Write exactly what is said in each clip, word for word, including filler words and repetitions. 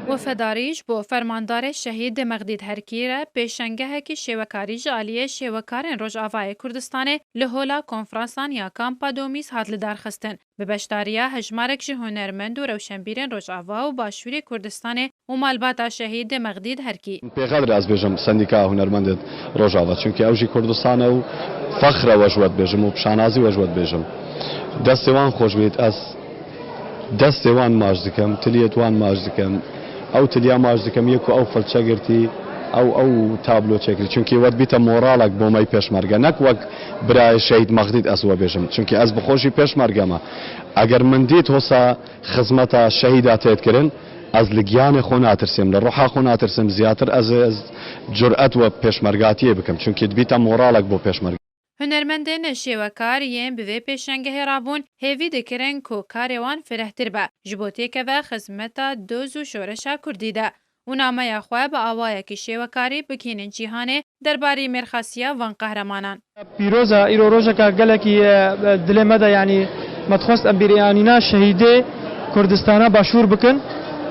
Wefedarî ji bo fermandarê şehîd Mexdîd Herkî re pêşengehekî şêwekarî ji aliyê şêwekarên Rojavayê Kurdistanê li Hola Konfransan ya Kampa Domîs hat lidarxistin, bi beşdariya hejmarek ji hunermend û rewşenbîrên Rojava û Başûrê Kurdistanê û malbata şehîd Mexdîd Herkî. Pêxer ez bêjim sendîkaya hunermendên Rojava, çimkî ew jî Kurdistan e û fexr e we ji we dibêjim û bi şanazî we ji we dibêjim. Destê wan xweş bît, ez destê wan maç dikim, tiliyê wan maç dikim. Ew tiliya maç dikim, yê ku ew filçe girtî, ew, ew tablo çêkirî. Çimkî we dibîte moralek bo me yê pêşmerge. Nek wek birayê şehîd Mexdîd ez we bêjim. Çimkî ez bi xwe jî pêşmerge me. Eger min dît hosa xizmeta şehîda tê dikirin, ez li giyanê xwe natirsim, li ruha xwe natirsim, ziyatir ez, ez curet we pêşmergatiyê bikim. Çimkî dibîte moralek bo pêşmerge. Hunermendên şêwekar yên bi vê pêşengehê rabûn hêvî dikirin ku karê wan firehtir be, ji bo têkeve xizmeta doz û şoreşa Kurdî de û nameya xwe bi awayekî şêwekarî bigihînin cîhanê derbarî mêrxasiya van qehremanan. Pîroz e, îro rojeka gelekî, e, dilê me de, yanî me dixwest em bîranîna şehîdê Kurdistana Başûr bikin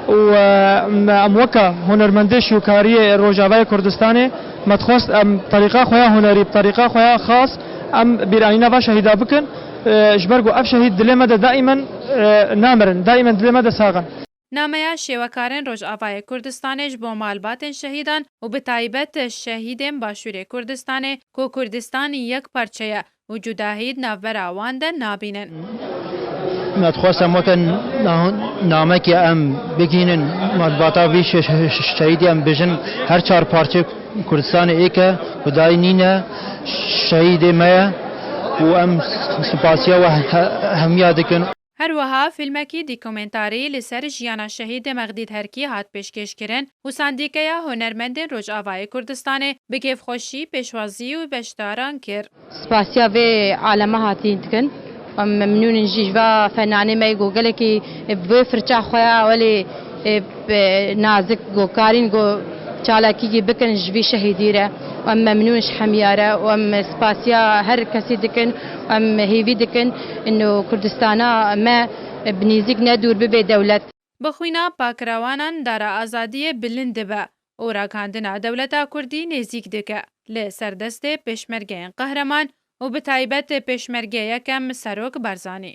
û, e, em, em weke hunermendê şêwekariyê Rojavayê Kurdistanê me dixwest em terîqa xwe ya hunerî, bi terîqa xwe ya xas em bîranîna va şehîda bikin, e, ji ber ku ev şehîd dilê me de daîmen, e, namirin, daîmen dilê me de sax in. Nameya şêwekarên Rojavayê Kurdistanê ji bo malbatên şehîdan û bi taybet şehîdên Başûrê Kurdistanê ku Kurdistan yek parçe ye û cudahî di navbera wan de nabînin. Me dixwest em weke na-, namekê em bigihînin malbata vî şe-, şe-, şehîdê, em bijin her çar parçeyê Kurdistanê êk e, hudayî nîne, şehîdê me ye û em spasiya we he-, hemiya dikin. Her wiha fîlmekî dîkumentarî li ser jiyana şehîd Mexdîd Herkî hat pêşkêşkirin û Sendîkeya Hunermendên Rojavayê Kurdistanê bi kêfxweşî pêşwazî û beşdaran kir. Spasiya vê alema hatî dikin. Em memnûn in jî ji va fenanê me ku gelekî bi vê firça xwe ya welê, e, bi nazik ku karîn ku çalakîkî bikin ji vî şehîdî re. Em memnûn ji hemiya re û em spasiya her kesî dikin. Em hêvî dikin ino Kurdistana me bi nêzîk ne dûr bibe dewlet. Bi xwîna pakrawanan dara azadiyê bilind dibe û ragihandina dewleta Kurdî nêzîk dike li ser destê pêşmergeyên qehreman û bi taybet pêşmergê yekem Serok Barzanî.